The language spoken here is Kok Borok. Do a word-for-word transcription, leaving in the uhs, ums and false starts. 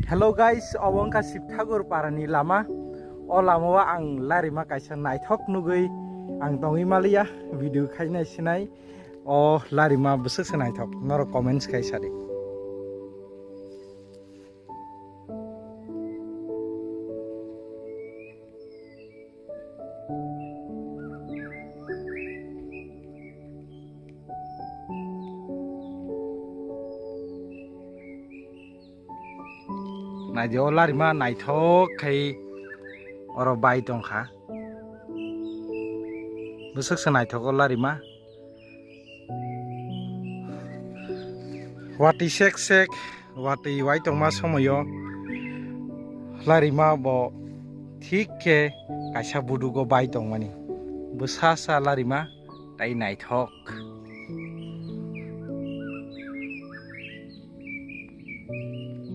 Hello guys, obo wngkha Sibthagur parani lama. O lamao ang larima kaisa naithok nugwi ang tongwi maliya, video khainai sinai. O larima bwswk se naithok, norok comments khai sadi. Naidi, o larima naithok khai oro bai tongkha. Bwswk se naithok o larima. Watwi sek sek, watwi wai tongma somoyo larima bo thik khe kaisa budugo bai tongmani. Bwsa sa larima tai naithok.